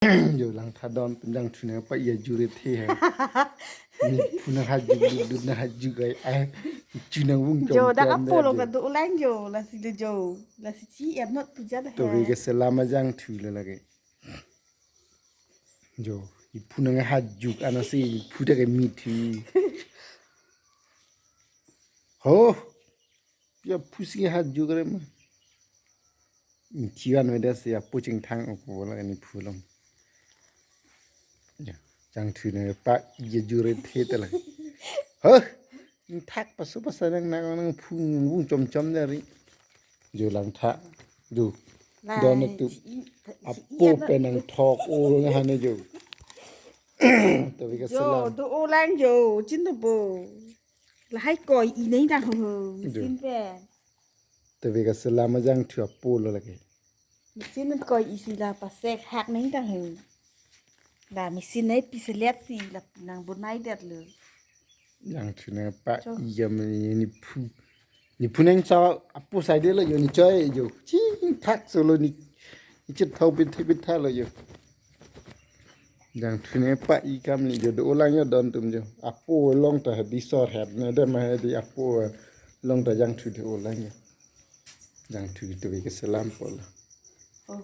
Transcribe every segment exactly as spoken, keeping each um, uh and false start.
Jo, Langtha don pen Jangthu nangpa-i ajur-ethe he. Niphu nanghajuk dut dut nanghajuk ai ai. Chu nangvung chom chom. Jo, dak apo lo kado-olang jo, lasi le jo. Lasi chi er not puja da he. Tobe ke selama Jangthu le lake. Jo, iphu nanghajuk anasi iphu dak ke mithi. Ho. Pia pusi hajuk re ma. Chiwan media se apo chingthang ok bola ni phulong. Ya, Jangthu nangpa-i ajur-ethe ta la. Ho. Thak pasu pasanang nang nangphu nangvung chom chom dari. Jo, Langtha. Jo. Don tu. Apo pen nangthok-o hane jo. Tobe ke selam. Jo, do-olang jo, chin do bo. Lahai koi-i nangtang ho, machine pen. Tobe ke selama Jangthu apo lo lake. Machine koi-i si la pasek hak nangtang ho. La machine nangpi selet si la nangbonai det lo. Jangthu nangpa-i jam ni niphu. Niphu nangso apo saide lo jo, ni choi jo. Chingthak solo ni. Ni chethau pithe pitha lo jo. Jangthu nangpa-i kam ni jo, do-olang jo don tum jo. Apo long ta hedi sor het ne de ma hedi apo long ta Jangthu do-olang jo. Jangthu tobe ke selam po lo. Oh.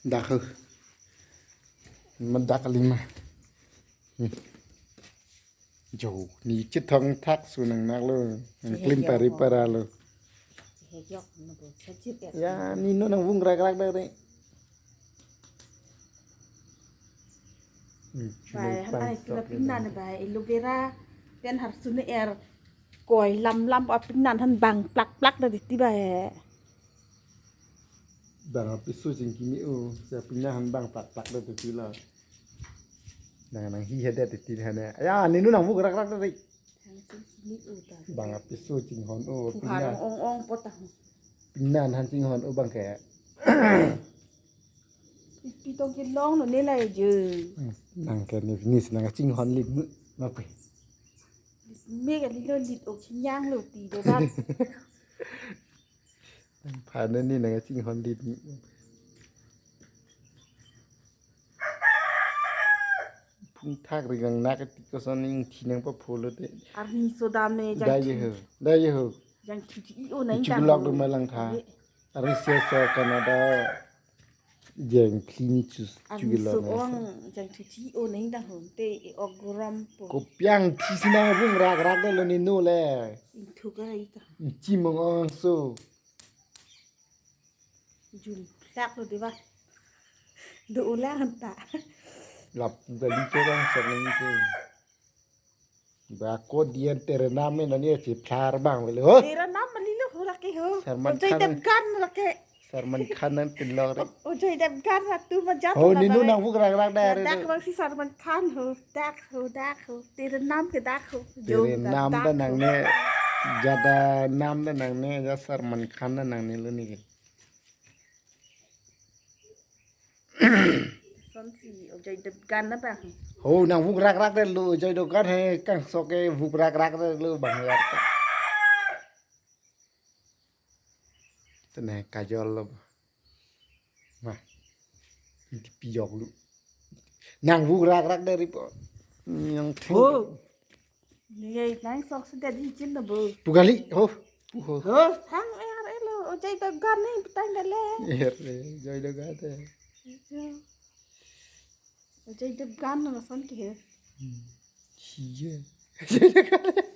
Dak ho. Ma dak lima. Hmm. Jo, ni chethong thak su nang nak lo. Nang klim pari para lo. Hejok, nang bo, sajit ya. Ya, ni no nangvung rak rak dak re. Hmm, bai, chulai han ai sila pingnan bai, aloe vera, pen har suni er, koi lam lam a pingnan han bang plak plak da titi bai. Bang apiso chingkimi o, sa pingnan han bang plak plak da titi la. Nang nanghi hadet titi hane. Ya, ninu nangvung rak rak da re. Bang apiso chinghon o, pingnan. Ong ong potang. Pingnan han chinghon o bang ke. Ipi tong kelong lo ne la je. Hmm, nang ke ni finish nang chinghon lit mu. Mape. Me kali lo lit ok chinyang lo ti do dat. Phane ni nang chinghon lit. Phung thak ri gang nak ti koson ning thi nangpa pholo te. Arni soda me jang. Dai je ho. Dai je ho. Jangthu i-o nang. Chu lok do ma Langtha. Arni se so Canada. Jangthu ni chu chu lok. Arni so ong jangthu i-o nangtang ho te e ok gorom po. Kopi angthi si nangvung rak rak lo ni no le. Ingthu ka ita. Chimong ong so. Jum lak lo deba. Do-olang ta. Lapu kali ke bang sok nang ke. Ba ko dian tere nam me nani achi phar bang vele ho. Tere nam mali lo ho lake ho. Salman Khan. Ajay Devgan lake. Salman Khan nang tin lo re. Ajay Devgan ratu ma jat. Ho ninu nangvung rak rak da re. Dak bang si Salman Khan ho. Dak ho, dak ho. Tere nam ke dak ho. Tere nam da nangne. Jada nam da nangne, ja Salman Khan da nangne lo ni ke. Son si Ajay Devgan na bang. Ho nangvung rak rak de lo Ajay Devgan he kangsok ke vung rak rak de lo bang ya. Tene kajol lo. Wah. Iti piyok lo. Nangvung rak rak de ripo. Yang theng. Ho. Ni nang sok sedet hijin na bo. Pu kali. Ho. Pu ho. Ho, thang er elo. Ajay Devgan ni petang dale. Er, Ajay Devgan de. Ajay Devgan na son ke he. Hmm. Iya.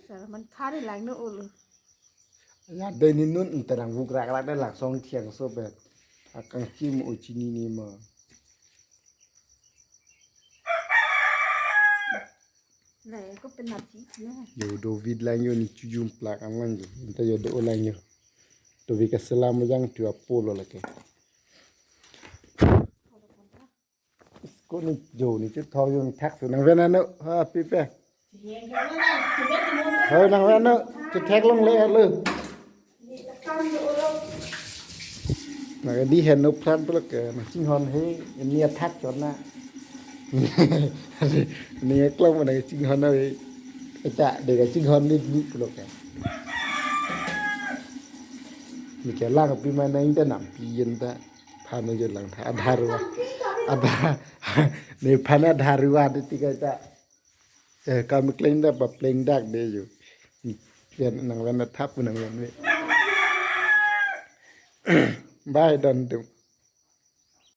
Salman Khan lang no olo. Ya de ni nun enterang vung rak rak de langsong thiang so be. Akang chim o chinine ma. Lai ko penalti na. Yo do vid lang yo ni chujum plak an lang yo. Enta yo do lang yo. Tobe ke selama Jangthu apo lo lake. Ko ni jo ni chethok yo thak su nangvena no. Ha pipe. Ho nangvena no. Chethek longle lo. Nang di hen no pran plo ke nang chinghon he ni athak chon na. Ni klong nang chinghon na he. Eta de ka chinghon ni ni plo ke. Ni ke lang pi ma nang ta nam pi yen ta. Nephan ajo lang tha, adharua. Adha, nephan adharua de ti kaita. Eh, kam kleng dak, papleng dak de jo. Pen nangvan thap nangvan ve. Bye, don tum.